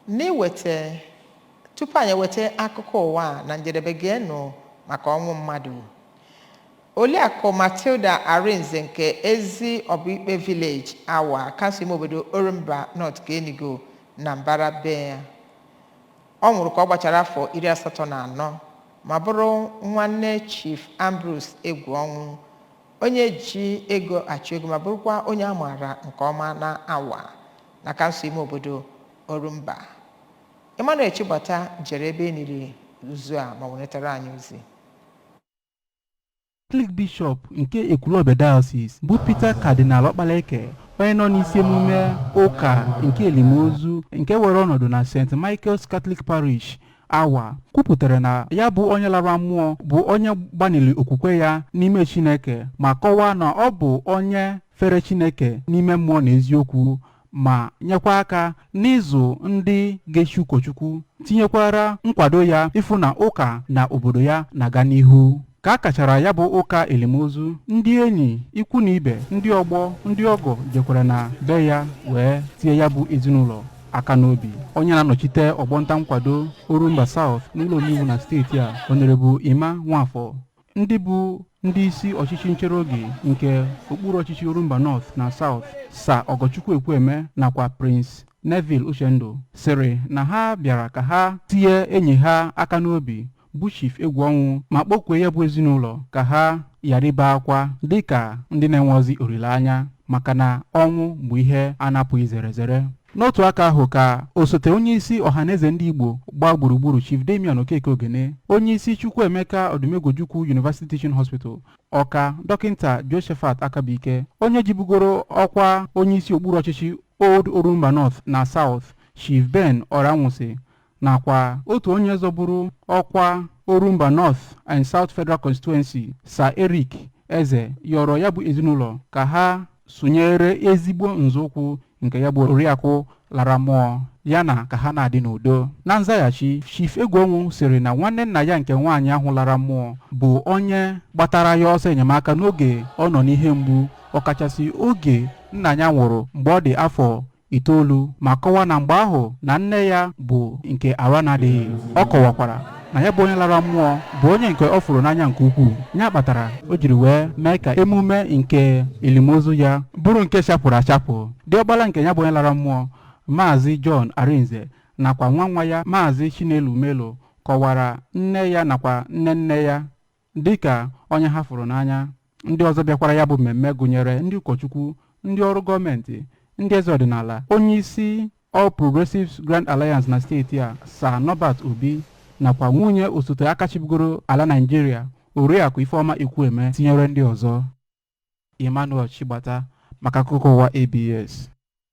N'iweta tupu anyị eweta akụkọ ụwa a na njedebe, geenụ maka ọnwụ mmadụ. Oliakụ Matilda Arinze nke Ezi Ọbụikpe Village, Awa, kansụl ime obodo Orumba North ka enigo na mbara be ya. Ọ nwụrụ ka ọ gbachara afọ 84 ma bụrụ nwanne Chief Ambrose Egwuọnwụ, onye ji ego achụ ego ma bụrụkwa onye a maara nke ọma na Awa na kansụl ime obodo Orumba. Emmanuel Chigbata jere ebe eniri ozu a ma wenetara anyị ozi. Catholic Bishop nke Ekwulọbịa Diocese bụ Peter Cardinal Okpaleke, onye nọ n'isi emume ụka nke elimozu nke were ọnọdụ na St. Michael's Catholic Parish, Awa, kwupụtara na ya bụ onye lara mmụọ bụ onye gbanili okwukwe ya n'ime Chineke, ma kọwaa na ọ bụ onye fere Chineke n'ime mmụọ na eziokwu, ma nyekwa aka n'ịzụ ndị ga-echi ụkọchukwu, tinyekwara nkwado ya ịfụ na ụka na obodo ya na-aga n'ihu. Ka a kachara ya bụ ụka elimozu, ndị enyi, ikwu na ibe, ndị ọgbọ, ndị ọgọ jekwara na be ya wee tie ya bụ ezinụlọ aka n'obi. Onye na-anọchite ọgbọnta nkwado Orumba South n'ụlọ omeiwu na steeti a, Honorable Emma Nwafọ, ndị bụ ndị isi ọchịchị nchere oge nke okpuru ọchịchị Orumba North na South, Sir Ogochukwu Ekwueme nakwa Prince Neville Uchendu, sịrị na ha bịara ka ha tinye enyi ha aka n'obi bụ Chief Egwuọnwụ, ma kpọkwue ya bụ ezinụlọ ka ha ghara ibe akwa dịka ndị na-enweghịzi olileanya, maka na ọnwụ bụ ihe a na-apụghị zere zere. N'otu aka ahụ ka osote onyeisi Ọhaneze Ndị Igbo gbaa gburugburu, Chief Damian Okeke Ogene, onyeisi Chukwuemeka Odumegwuojukwu University Teaching Hospital, Ọka, Dọkịnta Josephat Akabike, onye jibugoro ọkwa onyeisi okpuru ọchịchị Old Orumba North na South, Chief Ben Ọranwụsị, nakwa otu onye zọburu ọkwa Orumba North and South Federal Constituency, Sir Eric Eze, yọrọ ya bụ ezinụlọ ka ha sonyere ezigbo nzọụkwụ nke ya bụ oriakụ lara mmụọ, ya na ka ha na-adị n'udo. Na nzaghachi, Chief Egwuọnwụ sịrị na nwanne nna ya nke nwaanyị ahụ lara mmụọ bụ onye gbatara ya ọsọ enyemaka n'oge ọ nọ n'ihe mgbu, ọkachasị oge nna ya nwụrụ mgbe ọ dị afọ 9, ma kọwaa na mgbe ahụ na nne ya bụ nke arụ na-adịghị. Ọ kọwakwara na ya bụ onye lara mmụọ bụ onye nke ọ fụrụ n'anya nke ukwuu, ya kpatara o jiri wee mee ka emume nke elimozu ya bụrụ nke chapụrụ achapụ. Diọkpala nke ya bụ onye lara mmụọ, Maazị John Arinze, nakwa nwa nwa ya, Maazị Chinelu Melo, kọwara nne ya nakwa nne nne ya dịka onye ha fụrụ n'anya. Ndị ọzọ bịakwara ya bụ mmemme gụnyere ndị ụkọchukwu, ndị ọrụ gọọmenti, ndị eze ọdịnala, onye isi All Progressives Grand Alliance na steeti a, Sir Norbert Obi, nakwa nwunye osote aka chịbugoro ala Naịjirịa, Oriakụ Ifeọma Ekwueme, tinyere ndị ọzọ. Emmanuel Chigbata maka akụkọ ụwa ABS.